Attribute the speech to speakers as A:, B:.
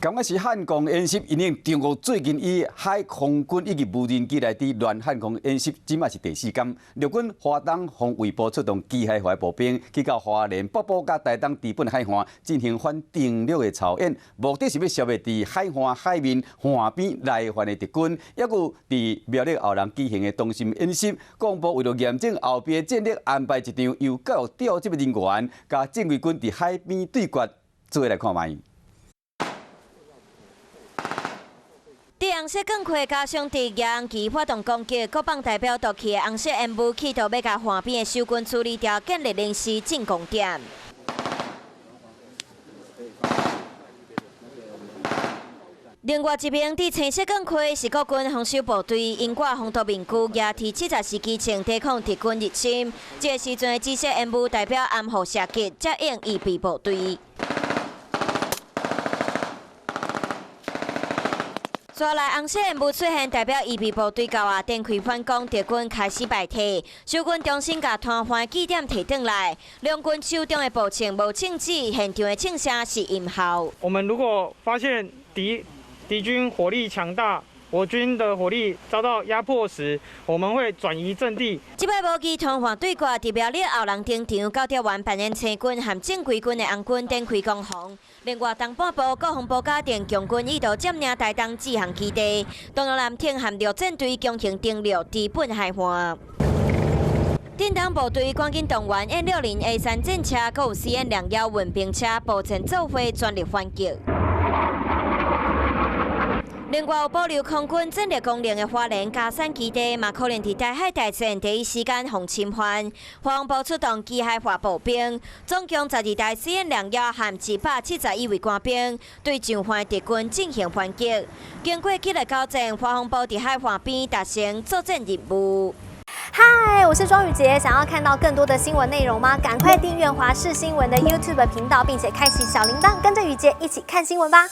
A: 仝款是漢光演習，因應中國最近以海空軍以及無人機來佇亂漢光演習，這馬是第四工。陸軍華東防衛部出動機械化步兵去到花蓮北部佮台東知本海岸進行反登陸的操演，目的是欲消滅佇海岸海面岸邊來犯的敵軍。抑閣佇苗栗後龍舉行的東心演習，國防部為著驗證後備戰力，安排一場由教育調集的人員，佮正規軍佇海邊對決，做伙來看覓。
B: 佇紅色鋼塊加上敵揚機發動攻擊，國防代表奪去的紅色煙霧，企圖欲共岸邊的守軍處理掉，建立臨時進攻點。另外一邊，佇青色鋼塊是國軍防守部隊，𪜶掛防毒面具，舉 T-74機槍抵抗敵軍入侵。這個時陣，紫色煙霧代表暗號射擊，接應預備部隊。接來紅色煙霧出現，代表預備部隊到啊，展開反攻，敵軍開始敗退。守軍重新共癱瘓據點提轉來，兩軍手中的步槍無停止，現場的槍聲是音效。
C: 我們如果發現敵軍火力強大，我軍的火力遭到壓迫時，我們會轉移陣地。
B: 這擺無機癱瘓對決，佇苗栗後龍登場，教調員扮演青軍和正規軍的紅軍展開攻防。另外，東半部國防部假定共軍意圖佔領台東志航基地，東洋艦艇和陸戰隊強行登陸知本海岸。頂東部隊趕緊動員M60A3戰車，閣有 CM-21運兵車，步戰做伙全力反擊。另外，有保留空軍戰略功能的花蓮佳山基地，嘛可能佇台海大戰第一時間予侵犯。國防部出動機械化步兵，總共12台 CM-21和171位官兵，對上岸敵軍進行反擊。經過激烈交戰，國防部佇海岸邊達成作戰任務。
D: 嗨，我是莊宇傑，想要看到更多的新聞內容嗎？趕快訂閱華視新聞的 YouTube 頻道，並且開啟小鈴鐺，跟着宇傑一起看新聞吧。